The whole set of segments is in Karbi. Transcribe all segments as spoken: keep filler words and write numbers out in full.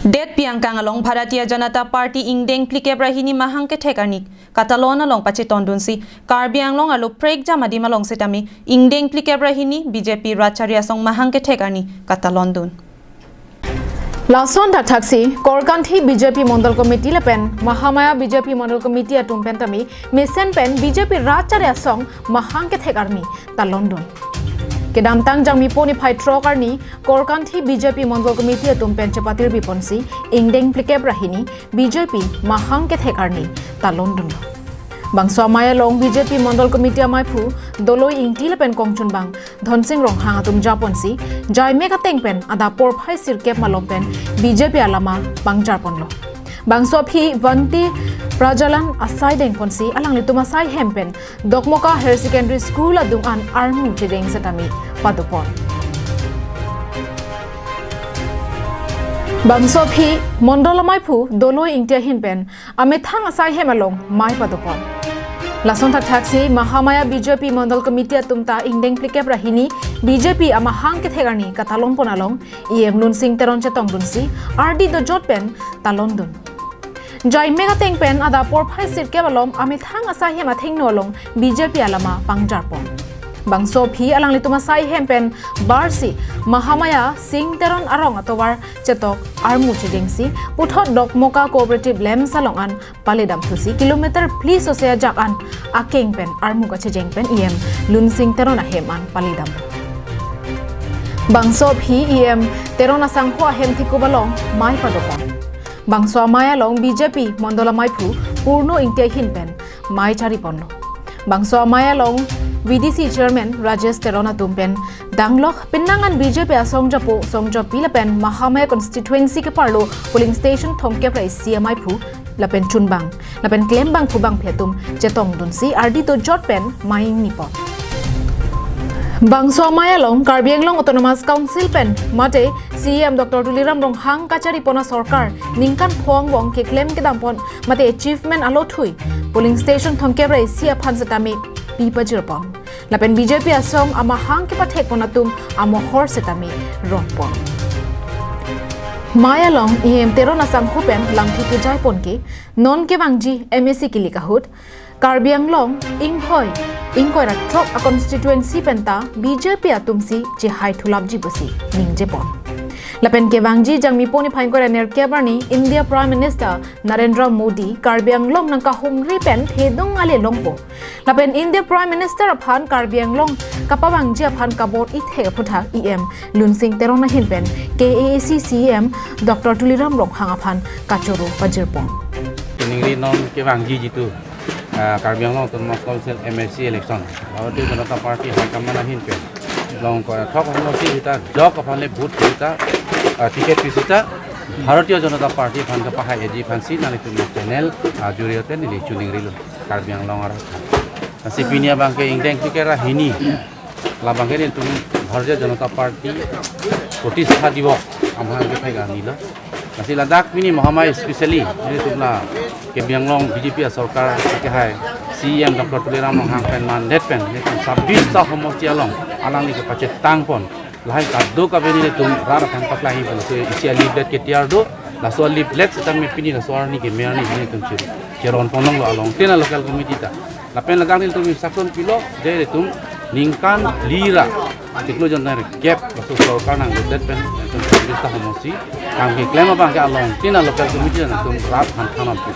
Detpi angkang along Bharatiya Janata Party ingdeng phlikep ra hini mahang kethek arni katalon along pachetondunsi Karbi Anglong arlo prekjam adim along setame ingdeng phlikep ra hini B J P rat chari asong mahang kethek arni katalondun. Lason thakthaksi Korkanthi B J P Mondol Committee lapen Mahamaya B J P Mondol Committee atum pen tame mesen pen B J P rat chari asong mahang kethek arni talondun. Kedamtang Jangmipo niphai throk arni Korkanthi B J P Mondol Committee atum pen chepatirpi ponsi ingdeng phlikep ra hini B J P mahang kethek arni talondun. Bangso amei along B J P Mondol Committee amaiphu Doloi Ingti lapen kongchunbang Dhonsing Ronghang atum japonsi jaimek ateng pen adap porphai sirkep malom pen B J P alama pangjarponlo. Bangso aphi Vanti Prajalan asai dengponsi alanglitum asai hem pen Dokmoka Higher Secondary School adung an armu chejeng setame padopon. Bangso aphi Mondol amaiphu Doloi Ingti ahin pen amethang asai hem along mei padopon. Lason thakthaksi Mahamaya B J P Mondol Committee atum ta ingdeng phlikep ra hini B J P amahang kethek arni katalonpon along E M Lunsing Teron chetongdunsi ardi dojot pen talondun. Jaimek ateng pen adap porphai sirkep alom amethang asai hem athengno along B J P alama pangjarpon. Bangso aphi alanglitum asai hem pen barsi Mahamaya Sing Teron arong atovar chetok armu chejengsi puthot Dokmoka Cooperative Lamps along an paledamthusi kilometer phli sose ajak an akeng pen armu kachejeng pen E M Lunsing Teron ahem an paledam. Bangso aphi E M Teron asangho ahem thikup along mei padopon. Bangso amei along B J P Mondol amaiphu Purno Ingti ahin pen mei chariponlo. Bangso amei along V D C Chairman Rajesh Teron atum pen danglok penang an B J P asong japo song japi lapen Mahamaya constituency keparlo polling station thomkep ra isi amaiphu lapen chunbang lapen klembangphu bangphi atum chetongdunsi ardi dojot pen mei ingnipon. Bangso amei along Karbi Anglong Autonomous Council pen mate C E M Doctor Tuliram Ronghang kacharipon asorkar ningkan pho angbong keklem kedampon mate achievement alothui polling station thomkep ra isi aphan setame pi pajirpon. Lapen B J P asong amahang kepathekpon atum amohor setame ronpon. Mei along E M Teron asangho pen lamthe kejaipon ke non kevangji M A C kilik ahut Karbi Anglong inghoi ingkoi ra throk a constituency penta B J P atumsi chehai thulapji pusi ningjepon. Lapen kevangji Jangmipo niphai ingkoi ra nerkep arni India Prime Minister Narendra Modi Karbi Anglong nangkahumri pen thedung ale longpo. Lapen India Prime Minister aphan Karbi Anglong kapavangji aphan kabor-ithek aphuthak E M Lunsing Teron ahin pen K A A C C E M Doctor Tuliram Ronghang aphan kachoro pajirpon. Chiningri non kevangji jitu, ah, Karbi Anglong Autonomous Council M A C election, Bharatiya Janata Party High Command ahin pen long kora thok hong si sita jok aphan le vote sita, ah, ticket pi sita Bharatiya Janata Party aphan kapahai eji aphansi nanglitum channel, ah, juriyote neli chiningrilo Karbi Anglong arat. Lasi pini abangke ingdeng phlikep ra hini labangke nelitum Bharatiya Janata Party Pratistha Divas amahang kethek arni lo. Lasi ladak pini Mahamaya specially nelitum la Karbi Anglong B J P asorkar kehai C E M Doctor Tuliram Ronghang pen mandet pen nelitum sabis ta homosti along alangli kepachetangpon. Lahai kadokave nelitum rat aphan paklangji pon. So isi a leaflet ketiar do, laso a leaflet setame pini laso arni keme arni nelitum chiri cheronpon longlo along tin a local committee ta. Lapen ladak nelitum instruction pilo, je nelitum ningkan phli ra chiklo jon nerkep laso sorkar nangledet pen nelitum service ta homosti kam keklem abangke along tin a local committee nangtum rat aphan thangnam pu.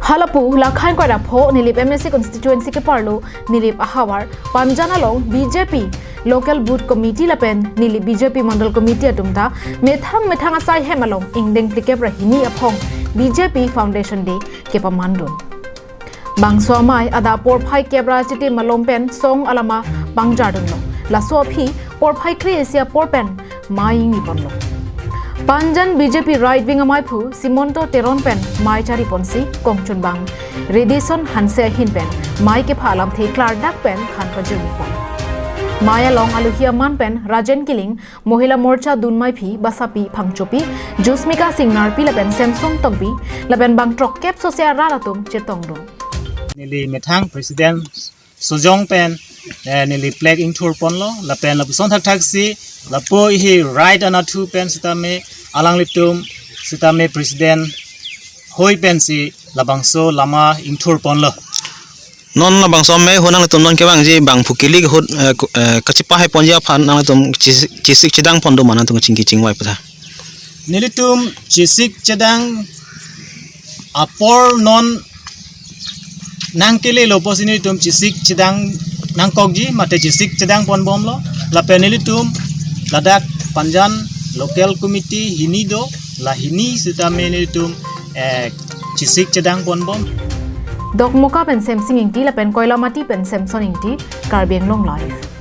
Halapu lakhai ingkoi ra pho Nilip M A C constituency keparlo Nilip ahavar Panjan along B J P local booth committee lapen Nilip B J P mandal committee atum ta methang methang asai hem along ingdeng phlikep ra hini aphong B J P Foundation Day kepamandun. Bangso amei adap porphai kep ra chitim malom pen song alama pangjardunlo. Laso aphi porphai kre-isi apor pen mei ingniponlo. Panjan B J P right wing ameiphu Simanta Teron pen mei chariponsi kongchunbang Redison Hanse ahin pen mei kepha alamthe klardak pen than pajirmipon. Mei along alohi aman pen Rajen Killing, Mohila Morcha dunmeiphi Basapi Phangchopi, Jusmika Singnarpi lapen Samson Tokbi lapen bang throkkep sose arat atum chetongdun. Neli methang president sojong pen, eh, neli flag ingthurponlo, lapen lapuson thakthaksi lapu ihi right anatthu pen sitame alanglitum sitame president hoi pensi labangso lama ingthur ponlo. Non labangso amei ahut nanglitum non kevangji bangphu kilik ahut, eh, ku-, eh, kachepahai ponji aphan nanglitum chis-, chesik chedang pon do ma, nangtum chingki chingvai patha. Nelitum chesik chedang apor non nangkelelo pusi nelitum chesik chedang nangkokji mate chesik chedang ponbomlo. Lapen nelitum ladak Panjan local committee hini do, la hini sitame nelitum, eh, chesik chedang ponbom. Dokmoka pen Semsing Ingti lapen Koilamati pen Samson Ingti, Karbi Anglong Live.